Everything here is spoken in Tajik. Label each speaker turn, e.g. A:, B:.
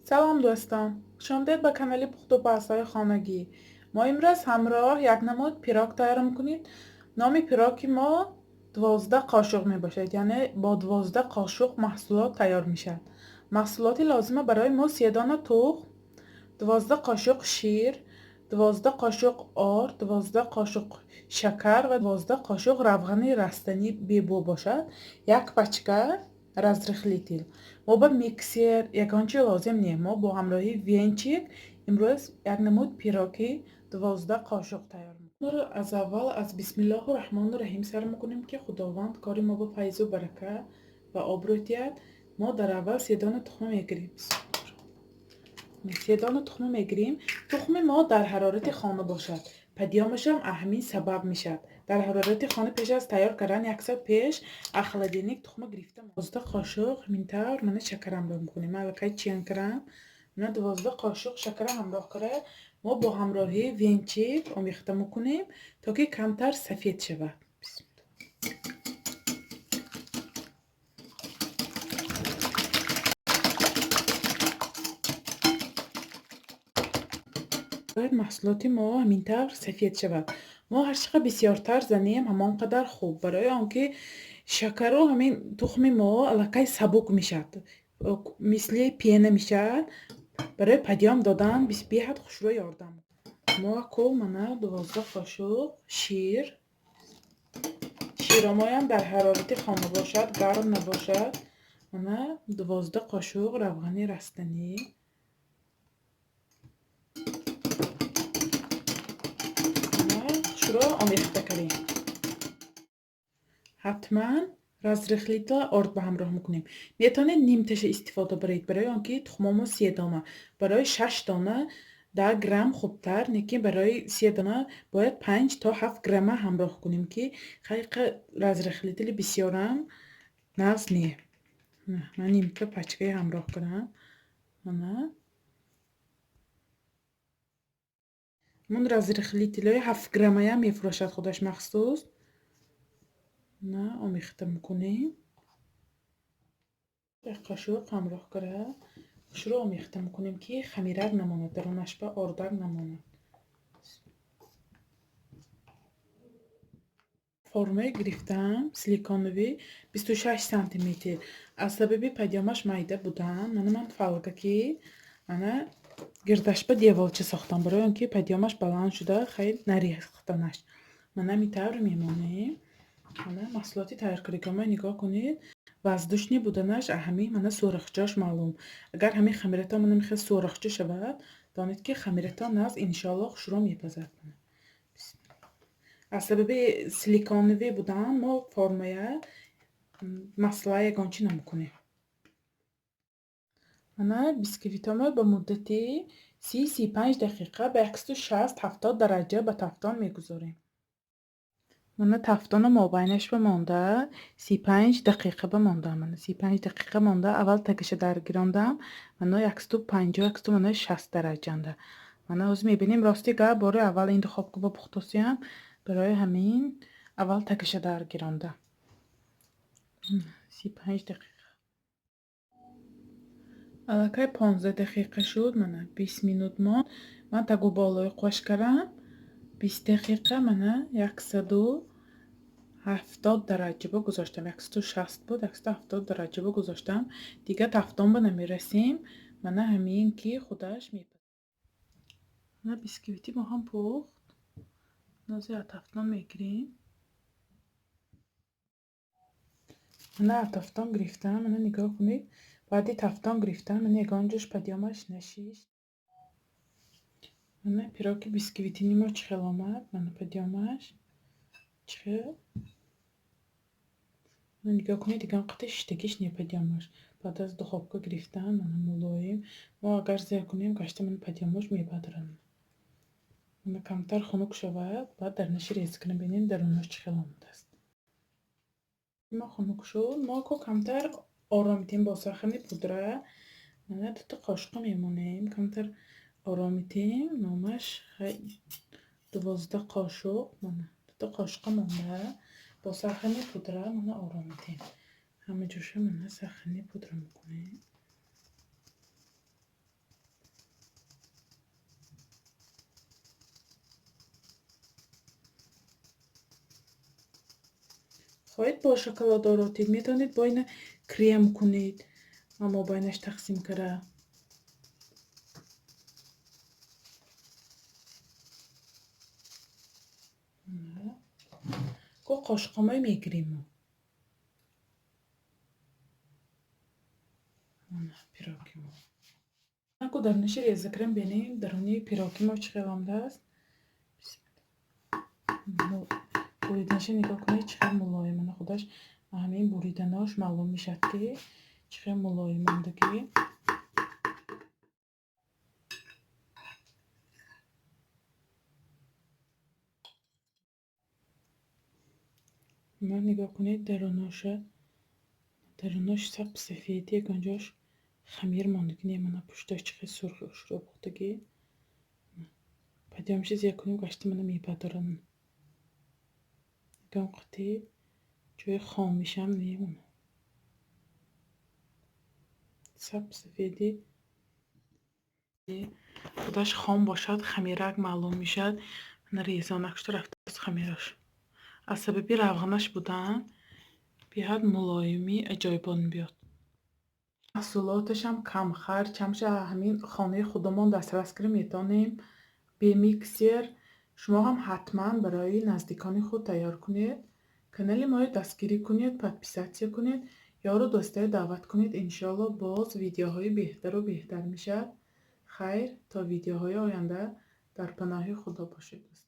A: Салом дӯстон, хушомадед ба канали пухтупазҳои хонагӣ. Мо имрӯз ҳамроҳ як намуд пирог тайёр мекунем. Номи пироги мо 12 қошуқ мебошад, яъне бо 12 қошуқ маҳсулот тайёр мешавад. Маҳсулоти лозима барои мо 3 дона тухм, 12 қошуқ шир, 12 қошуқ орд, 12 қошуқ шакар ва 12 қошуқ равғани растанӣ бебӯ бошад, як пачка разрыхлитель. Мо ба миксер ягон чи лозим не. Мо бо ҳамроҳии венчик имрӯз як намуд пироги 12 қошуқ тайёр мекунем. Моро аз аввал аз бисмиллоҳу раҳмону раҳим сар мекунем, ки Худованд кори мо ба файзу барака ва обрӯ диҳад. Мо дар аввал 3 дона тухма мегирем. 3 дона тухма мегирем. Тухми мо дар ҳарорати хона бошад. Падиёмашам ҳамин сабаб мешавад. Дар ҳарорати хона пеш аз тайёр кардан як соат пеш аз холодильник тухма гирифта 12 қошуқ ҳамин тавр мана шакар ҳамроҳ мекунем. Ман аллакай чен кардам. Мана 12 қошуқ шакара ҳамроҳ карда мо бо ҳамроҳии венчик омехта мекунем, то ки камтар сафед шавад. Бояд маҳсулоти мо ҳамин тавр сафед шавад. Мо ҳар чӣ қадр бисёртар занем, ҳамон қадар хуб, барои он ки шакару ҳамин тухми мо аллакай сабук мешавад, мисли пена мешавад. Барои падиём додан беҳад хушрӯ ёрдам. Мо ку мана 12 қошуқ шир. Широмоям дар ҳарорати хона бошад, гарм набошад. Мана 12 қошуқ равғани растанӣ. Хушрӯ омехта кардем. Ҳатман разрыхлитель орд ба ҳамроҳ мекунем. Метавонед нимташа истифода баред, барои он ки тухмомо 3 дона, барои 6 дона 10 грамм хубтар, лекин барои 3 дона бояд 5 то 7 грамма ҳамроҳ кунем, ки хайқа разрыхлители бисёрам нағз не. Ман нимта пачкаи ҳамроҳ кардам. Мана мун разрыхлителҳои 7 граммаям мефурӯшад худаш махсус. На омехта мекунем. Як қошуқ ҳамроҳ карда хушрӯ омехта мекунем, ки хамирак намонад, дарунаш ба ордак намонад. Формаи гирифтам силиконовӣ 26 сантиметр. Аз сабаби падиёмаш майда будан, мана ман фалга ки мана гирдашба деворча сохтам, барои он ки падиёмаш баланд шуда хеле нарехтанаш. Мана ҳамин тавр мемонем. Мана маҳсулоти тайёркардагиҳоро нигоҳ кунед. Воздушный буданаш ҳамин мана сӯрохчааш маълум. Агар ҳамин хамиратон мана михел сӯрохча шавад, донед ки хамиратон нағз иншоалло хушрӯ мепазад. Аз сабаби силиконовӣ будан мо формая масла ягон чӣ намекунем. Мана бисквитҳомо ба муддати 30-35 дақиқа ба 160-70 дараҷа ба тафтон мегузорем. Мана тафтоно мобайнаш ба монда 35 дақиқа ба монда. Мана 35 дақиқа монда. Аввал тагаша даргирондам. Мана 150, 160 дараҷанда. Мана ҳозир мебинем, рости гап бори аввал ин духовка ба пухтосиям. Барои ҳамин аввал тагаша даргирондам. 35 дақиқа. Аллакай 15 дақиқа шуд, мана 20 минут монд. Ман тагу болои қош кардам. 20 дақиқа мана 170 дараҷа ба гузоштам. 160 буд, 170 дараҷа ба гузоштам. Дигар тафтон ба намерасем. Мана ҳамин ки худаш мепазад. Мана бисквити мо ҳам пухт. Нози тафтон мегирем. Мана тафтон гирифтам. Мана нигоҳ кунед. Баъди тафтон гирифтам, мана ягон ҷош падиёмаш нашишт. Мана пироги бисквитини мо чӣ хел омад? Мана падиёмаш чӣ хел? Мана нигоҳ кунед, ягон қадр шиштагиш не падиёмаш. Баъд аз духовка гирифтам, мана мулоим. Мо агар зер кунем, гашта мана падиёмаш мебадрад. Мана камтар хунук шавад, баъд дарунаши рез кунем, бинем дарунаш чӣ хел омадааст. Мо хунук шуд, мо ко камтар ором метем бо сахарни пудра. Мана дута қошуқа мемонем, камтар ором метем. Номаш 12 қошуқ, мана дута қошуқа монда. Бо сахарни пудра мана ором метем. Ҳама ҷоша мана сахарни пудра мекунем. Хоҳед, бо шоколад оротед, метавонед бо ина крем кунед, мобайнаш тақсим кара. Ко қошуқамои мегирем мо. Пироги мо. Ко дарунаши реза кардем, бинем даруни пироги мо чӣ хел омадааст. Буриданаша нигоҳ кунед, чӣ хел мулоим. Мана худаш ҳамин буриданош маълум мешавад, ки чӣ хел мулоим омадагӣ. Ман нигоҳ кунед даруноша, дарунош сап сафеди, ягон ҷош хамир мондагӣ не. Мана пушташ чӣ хел сурхи ошро пухтагӣ. Падиёмши зия кунем, гашта мана мепадорам. Ягон қути ҷои хомишам не. Мана сап сафеди, худаш хом бошад, хамирак маълум мешавад. Мана резонак шуда рафтааст хамираш. Аз сабаби равғанаш будан беҳад мулоимӣ аҷоибон мебиёд. Маҳсулоташам камхарҷ, ҳамаша ҳамин хонаи худамон дастрас кунем метавонем, бе миксер. Шумо ҳам ҳатман барои наздикони худ тайёр кунед. Канали моро дастгирӣ кунед, подписаться кунед, ёру дӯстое даъват кунед. Иншоалло, боз видеоҳои беҳтару беҳтар мешавад. Хайр, то видеоҳои оянда дар паноҳи Худо бошед, дӯстон.